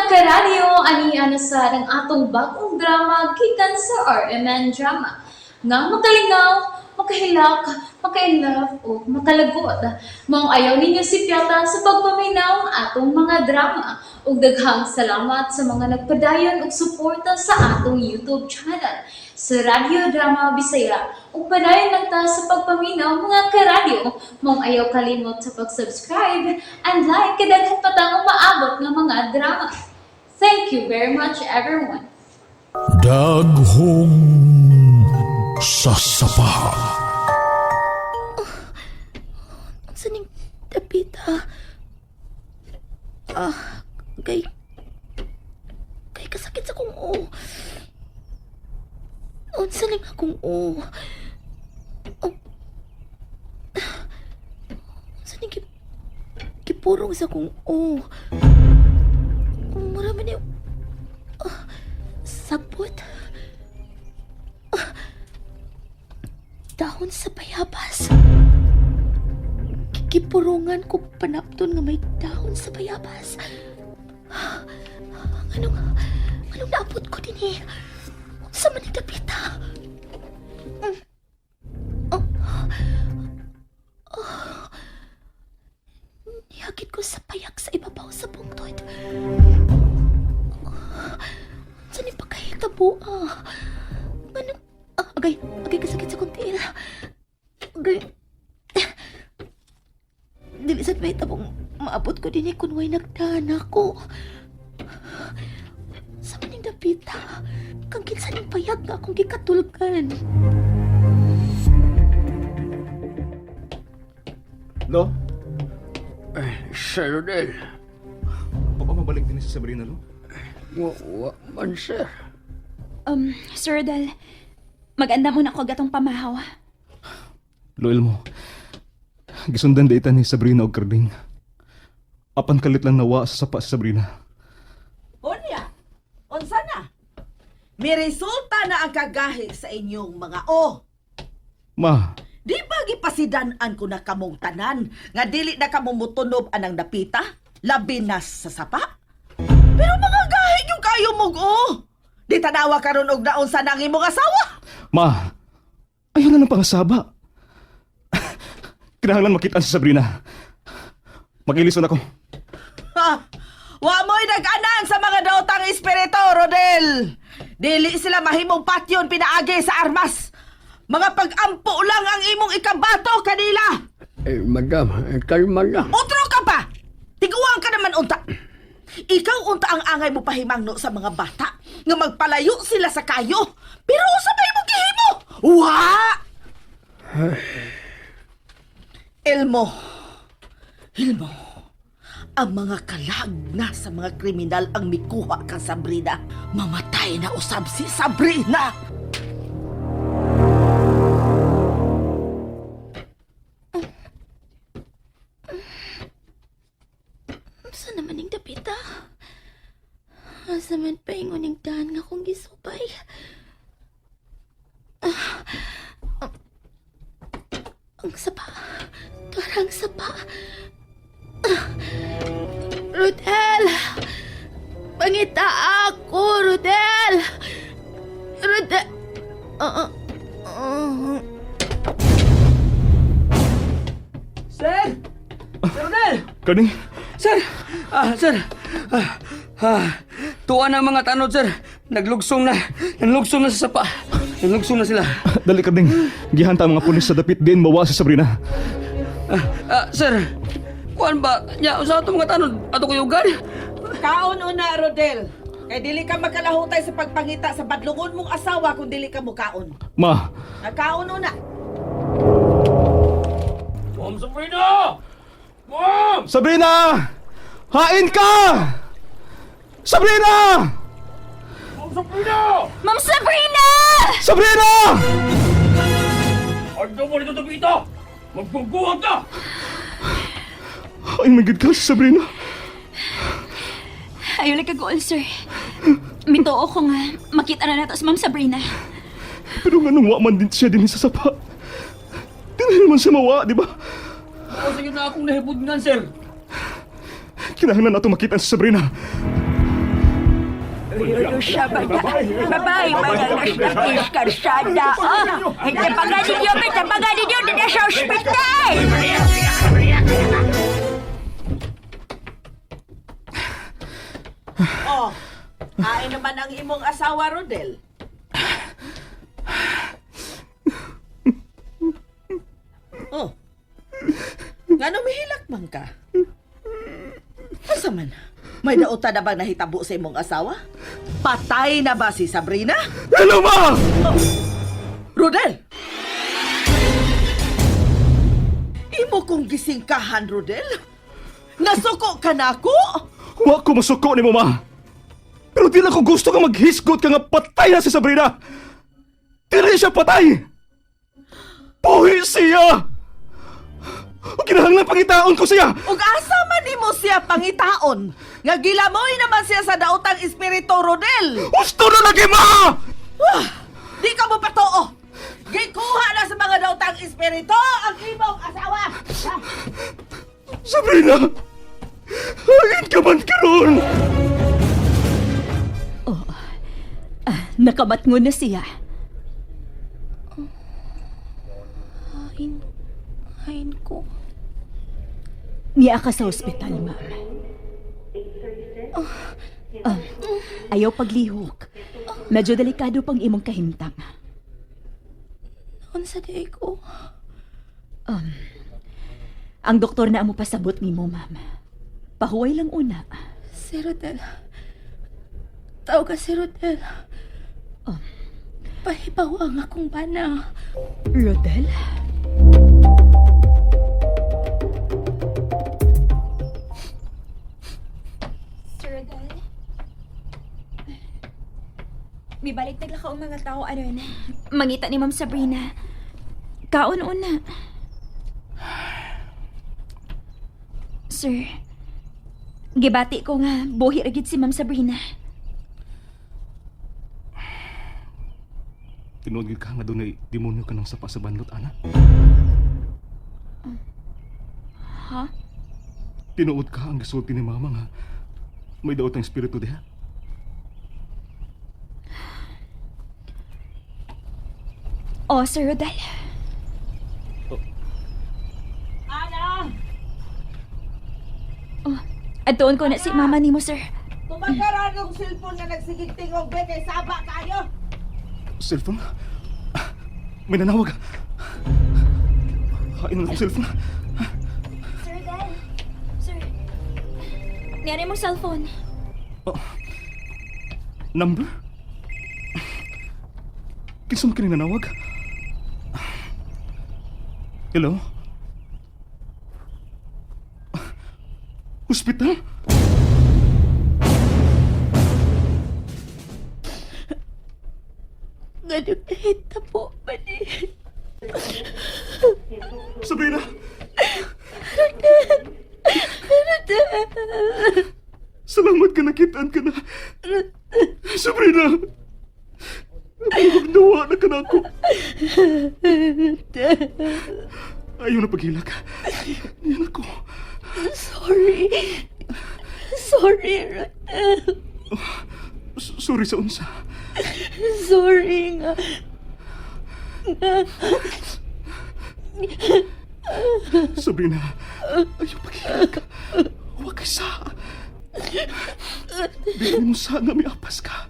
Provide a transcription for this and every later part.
Karadyo, ani na sa ang atong bagong drama gikan sa RMN Drama. Nga makalingaw, makahilak, makainlove o makalagot. Maong ayaw ninyo sipyata sa pagpaminaw ang atong mga drama. Ug daghang salamat sa mga nagpadayon og suporta sa atong YouTube channel sa Radyo Drama Bisaya. Ug padayon lang ta sa pagpaminaw, mga karadyo. Maong ayaw kalimot sa pag-subscribe and like kay daghan pa tang umaabot nga mga drama. Thank you very much, everyone. Daghong sasapa. Ang saning dapita. Ah, kay kasakit sa kong o. Unsa ning akong o. Oh. Unsa ning gipurong sa kong o. Mura man ni sabot. Ah, dahon sa bayabas. Gipurungan ko panapton nga may dahon sa bayabas. Anong naabot ko din eh? Sa man dapita? Oh. Oh. Nihagit ko sa payak sa ibabaw sa bungtod. Saan yung pagkahitabo ah? Ano? Ah, agay, agay kasakit sa kunti. Agay. Dili sad may tabong maabot ko din eh kung way nagdaan ako. Sa maning dapita, kang kinsa ning payag nga akong gikatulgan. Lo? Sir Rodel, Baka mabalik din si Sabrina, Lo? wa man sir. Sir Rodel, maganda muna ko gatong pamahaw. Lo, Elmo. Gisundan daitan ni Sabrina og Karding. Apan kalit lang nawa sa sapa si Sabrina. Unya, unsa na? May resulta na ang kagahi sa inyong mga o. Ma, Di ba gipasidan-an ko na kamong tanan nga dili na kamo motunob anang dapita? Labi na sa sapa? Pero mga gahi yung kayo mong o. Di tanawa karon og naunsa nang imong asawa. ma! Ayaw na ng pangasaba. Kinahanglan makita si Sabrina. Mag-ilison ako. Ha? Wa mo'y nag-anan sa mga daotang espiritu, Rodel. Dili sila mahimong patyon pinaagi sa armas. Mga pag-ampo lang ang imong ikabato kanila. Eh, madam, kalma lang. Otro ka pa! Tiguang ka naman unta. Ikaw unta ang angay mo pahimangno sa mga bata nga magpalayo sila sa kayo. Pero usa may mo gihimo? Wa! Elmo. Elmo. Ang mga kalag na sa mga kriminal ang mikuha kang Sabrina. Mamatay na usab si Sabrina. Unsa naman ning dapita? Asa man paingon ning daan nga akong gisubay? Ah, ah, ang sapa. Parang sapa. Ah, Rodel! Pangita ako, Rodel! Rodel! Ah, ah, ah. Sir! Sir Rodel! Karding, Sir! Ah, sir! Ah, ah, tuwa na ang mga tanod, sir. Naglugsong na. Naglugsong na sa sapa. Naglugsong na sila. Dali, Karding. Gihanta ang mga pulis sa dapit din mawa si Sabrina. Ah, ah, sir! Kuan ba? Nya, usa ato mga tanod. Ato kuyugan? Kaon una, Rodel. Kay dili ka makalahutay sa pagpangita sa badlungon mong asawa kung dili ka mukaon. Ma, Nakaon una. Ma'am Sabrina! Ma'am! Sabrina! Hain ka! Sabrina! Ma'am Sabrina! Ma'am Sabrina! Sabrina! Ano mo nito tapita? Magbubuhat ka! Ay, my God ka, si Sabrina. Ayaw lang kag-goal, sir. Mituo ko nga, makita na nato si Ma'am Sabrina. Pero nga nung wa man din siya din sa sapa. Di na naman siya mawa, di ba? Oo, sige na akong nahibudngan, sir. Kinahanglan nato makita si Sabrina. Siya ba? Babae ba na iskarsada? Ah, tapagan ninyo, be, tapagan ninyo, dito sa ospital! Oh, ay naman ang imong asawa, Rodel. Oh. Ngano mihilak man ka? Asa man? May dauta na bang nahitabo sa imong asawa? Patay na ba si Sabrina? Hello, ma! Rodel! Imo kong gisingkahan, Rodel? Nasuko ka na ako? Wa ko masuko ni mo, ma! Pero di lang ko gusto ka maghisgot ka nga patay na si Sabrina! Dili siya patay! Buhi siya! O kinahanglan pangitaon ko siya! Ug asa man nimo siya pangitaon? Nga gilamoy naman siya sa daotang espiritu, Rodel! Gusto na lagi, ma! Wah! Di ka mo patoo! Gikuha na sa mga daotang espiritu ang imong asawa! Ah, Sabrina! Hain ka man karon! Nakamatngon na siya. Hain, hain ko. Niya ka sa ospital, ma'am. Ah, ayaw paglihok. Medyo delikado pang imong kahimtang. Unsa di ko? Ang doktor na amo pasabot nimo, ma'am. Pahuway lang una. Si Rodel. Tawag ka si Rodel. Oh. Pahibaw ang akong bana. Rodel? Sir Rodel? Mibalik naglakaw ang mga tao aron. Mangita ni Ma'am Sabrina. Kaon una. Sir, gibati ko nga buhi ra gid si Ma'am Sabrina. Tinuod gyud ka nga dunay demonyo ka ng sapa sa banlot, ana. Ha? Tinuod ka ang gisulti ni mama nga may daot ang espiritu diha. Oh, Sir Rodel. Ana! Oh, adtuon ko na si mama nimo, sir. Tumagaran ang cellphone nga nagsigig tingog be kay saba kayo! Cellphone? May nanawag. Hain na akong cellphone. Sir Rodel. Sir. Niyari mong cellphone. Number? Kinsa man kini nanawag? Hello? Hospital? Nga nagkahitabo ba ni? Sabrina! Rodel! Salamat ka nakitaan ka na. Sabrina! Magduwa na ka na ako. Ayaw na paghilak. Yan ako. Sorry. Sorry, Rodel. Sorry sa unsa. Sorry nga. Sabrina, ayaw paghilak. Huwag ka sa. Di mo sa nga may apas ka.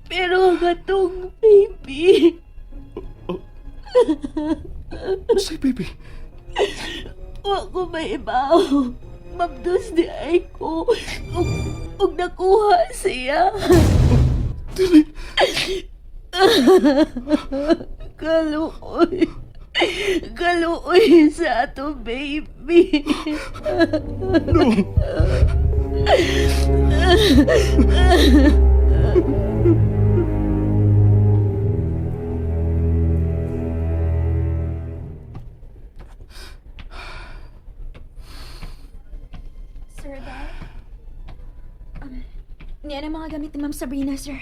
Pero ang atong baby. Say, baby. Wa ko maibaw. Mabdos di ay ko. Ug, ug nakuha siya. Dili. Kaluoy. Kaluoy sa ato baby. No. Sir Rodel? Niya na mga gamit ni Ma'am Sabrina, sir.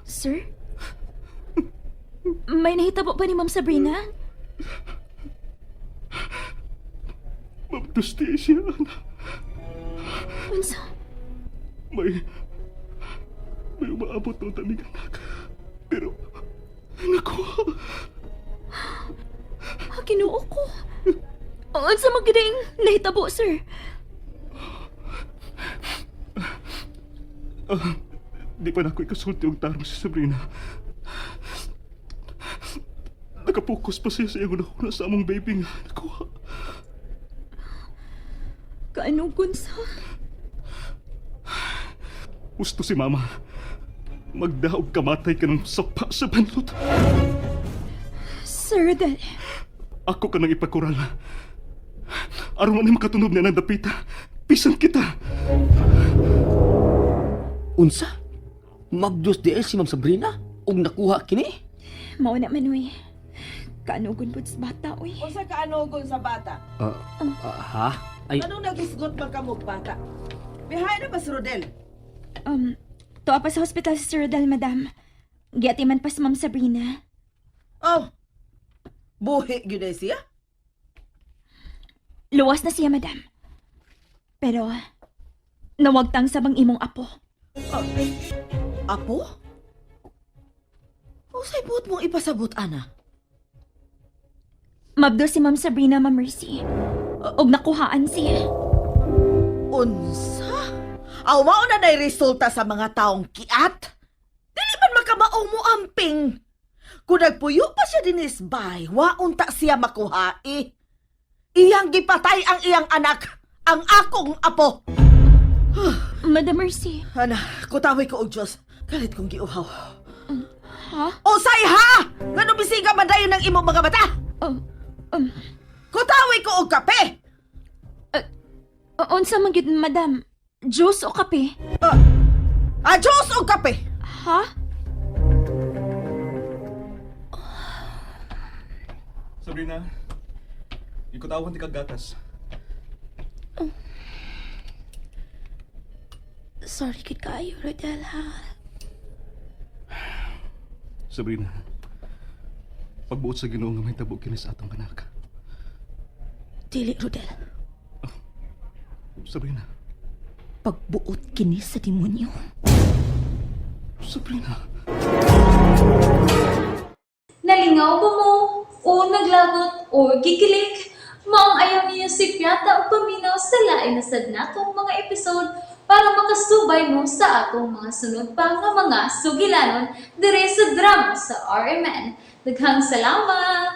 Sir? May nahitabo ba ni Ma'am Sabrina? Mabdos di siya, anak. Unsa? May umaabot ng tamig anak. Pero, naku, Ah, Ginoo ko. Unsa man gyud ang nahitabo, sir? Di pa na ako ikasulti og tarong si Sabrina. Nakapokus pa siya sa iyang una sa among baby nga nakuha. Kaanugon sa? Gusto si Mama. Magdaog kamatay ka ng sapa sa banlot. Sir Rodel, Ako ka nang ipakural. Aron man ay makatunob niya ng dapita. Bisan kita. Unsa? Mabdos di si Ma'am Sabrina? Ug nakuha kini? mao na man uy. Kaanugon pud sa bata uy. Unsa ka anugon sa bata? Ah, ha? Ay, Anong nagisgot man kamog bata? Behind na ba si Rodel? Tuwa pa sa hospital si Sir Rodel, madam. Giatiman pa si Ma'am Sabrina. Oh, buhi gyud ay siya. Luwas na siya, madam. Pero, nawagtang sa bang imong apo. Apo? Usay buot mong ipasabot, ana? Mabdo si Ma'am Sabrina, Ma'am Mercy. Og nakuhaan siya. Unsa? Aw mao na nay resulta sa mga taong kiat. Dili man makamaong mo amping. Kung nagpuyo pa siya dinis bay, waon ta siya makuhai. Iyang gipatay ang iyang anak, ang akong apo. Madam Mercy. Ana, kutawi ko og Diyos. Kalit kong giuhaw. Ha? Usay ha! Ngano bisiga man dayon ang imong mga mata? Oh, Kutawi ko og kape! unsa man gyud, madam? Juice o kape? Ah, Diyos og kape! Ha? Sabrina, ikutawan di ka gatas. Sorry gud kaayo, Rodel, ha? Sabrina, pagbuot sa Ginoo nga may tabo kini sa atong anak. Dili, Rodel. Sabrina, Pagbuot kini sa demonyo. Sabrina. Nalingaw ba mo? O naglagot o gikilig? Maong ayaw niyo si Piata o paminaw sa lain na sad natong mga episode para makasubay mo sa atong mga sunod pa nga mga sugilanon dire sa drama sa RMN. Daghang salamat!